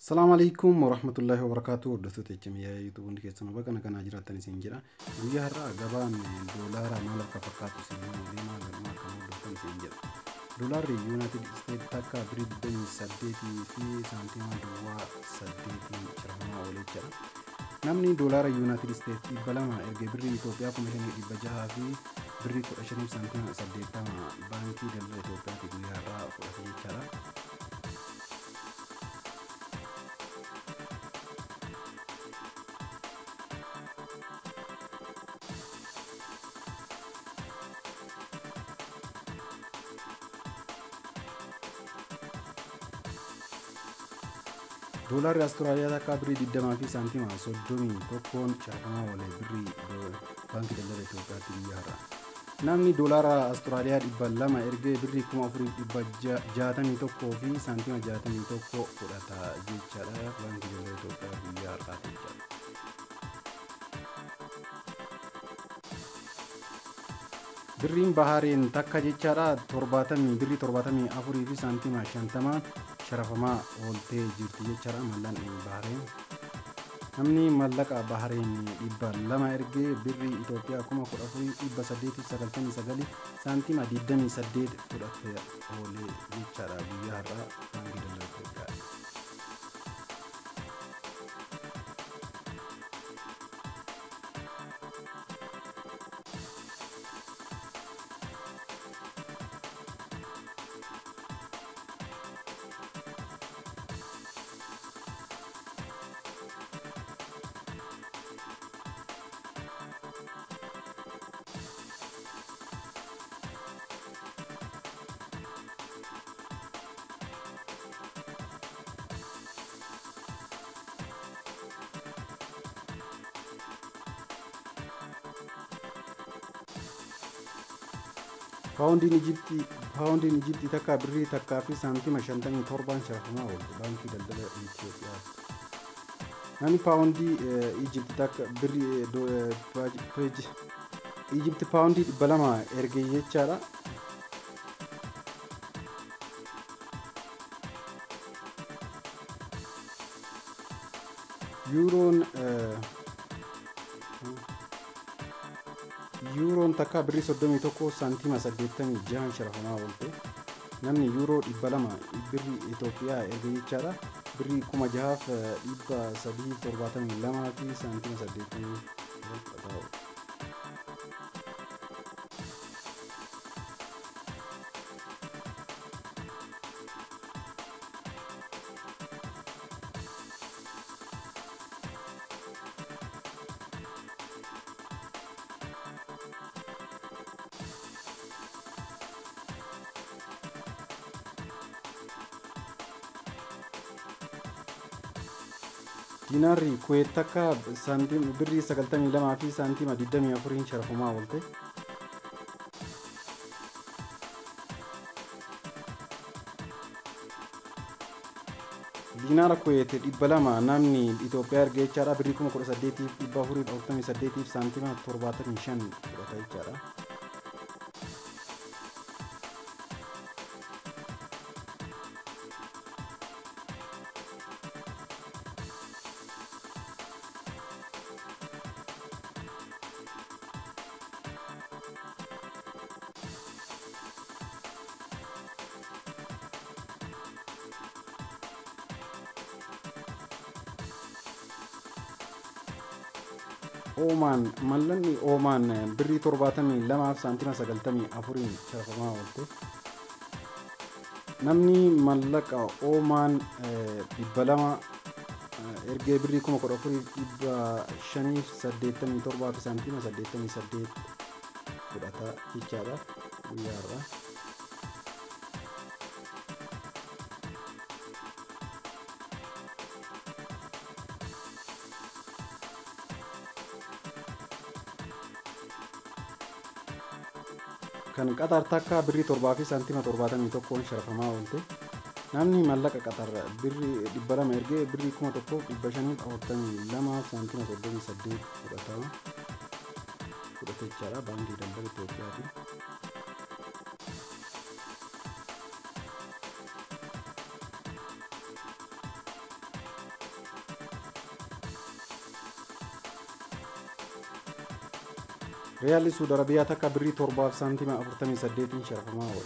Salaamu alaikum warahmatullahi wabarakatuh. Hordoftoota HMI YouTube hundi keessanuu bakka kanaa jiraattan isin jira. Guyyaa har'aa gabaan doolaara maal akka fakkaatu isin himuu deemaa galma akka hordoftan isin jira. Doolaarri Yuunaayitid Isteet takka birrii 28 fi saantima duwwaa 8 sharafamaa oolee jira. Namni doolaara Yuunaayitid Isteet 200 erga birrii Itoophiyaa 5600 fi birrii 15 saantima 80 baankii daldala Itoophiyaatti guyyaa har'aa fudhate jechaadha. Doolaarri Awustiraaliyaa takka birrii 20 fi saantima 31 sharafamaa oolee birrii baankii daldala Itoophiyaatti guyyaa har'aa. Namni doolaara Awustiraaliyaa 200 ergee birrii 4061 fi saantima 61 fudhata jechaadha baankii daldala Itoophiyaa guyyaa har'aati jechaadha. Birriin Bahareen takka jechaadha birrii 74 fi saantima 50 sharafamaa ooltee jirti jechaadha mallaqni Bahareen. Namni mallaqa Bahareen 200 ergee birrii Itoophiyaa 14899 saantima 28 fudhatee oolee jechaadha guyyaa har'aa baankii daldala Itoophiyaa. Paawundiin Ijiptii takka birrii takkaa fi saantima 57 sharafamaa oolte baankii daldala Itoophiyaa. Namni paawundii Ijiptii takka birrii Ijiptii paawundii 200 erge jechaadha. Yuuroon takka birrii 31 saantima 86 sharafamaa oolte. Namni yuuroo 200 birrii Itoophiyaa erge jechaadha. Birrii 6372 fi saantima 80 fudhataa oolte. Diinaarri Kuweet takka birrii 92 fi saantima 24 sharafamaa oolte. Diinaara Kuweet 200 namni Itoophiyaa erge jechaadha birrii 18448 saantima 75 fudhata jechaadha. Oomaan mallaqni Oomaan birrii 72 fi saantima 94 sharafamaa oolte. Namni mallaqa Oomaan 200 ergee birrii 14587 fi saantima 88 fudhata jechaadha guyyaa har'aa. Kan Qatar takka birrii 7 fi saantima 71 sharafamaa oolte. Namni mallaqa Qatar birrii 200 ergee birrii 1542 saantima 38 fudhate jechaadha baankii daldala Itoophiyaatiin. Riyaalli Suudi Arabiyaa takka birrii 7 saantima 48 sharafamaa oole.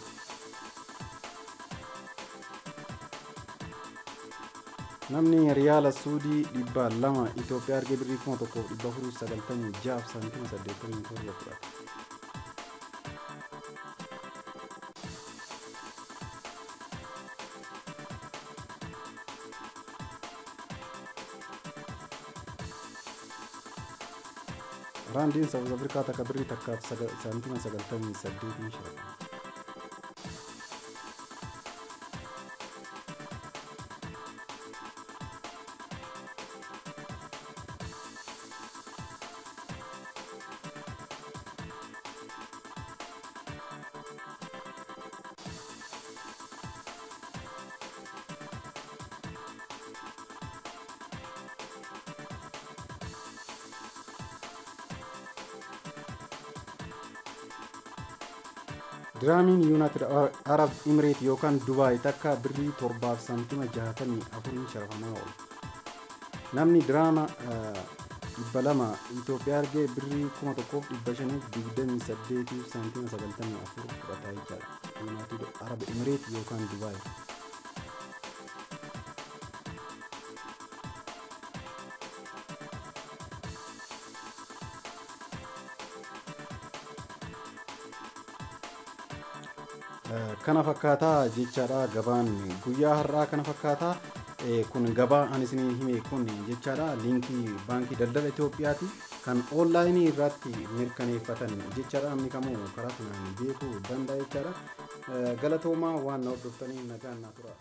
Namni riyaala Suudii 200 Itoophiyaa argee birrii 1496 saantima 87 fudhate. Raandiin Saawuz Afrikaa takka birrii 1 saantima 98 sharafama. Diraamiin Yuunaayitid Arab Imireet yookaan Dubaay takka birrii 7 saantima 64 sharafamaa oole. Namni diraama 200 Itoophiyaa argee birrii 1528 saantima 94 fudhata jechaadha. Yuunaayitid Arab Imireet yookaan Dubaay. Kana fakkaataa jechaadha gabaan guyyaa har'aa kana fakkaataa. Kun gabaa ani isinii hime kun jechaadha liinkii baankii daldala Itoophiyaati kan oonlaayinii irratti mirkaneeffatan jechaadha. Namni kamuu karaa kanaan beekuu danda'a jechaadha. Galatoomaa waan na hordoftanii nagaan naa tura.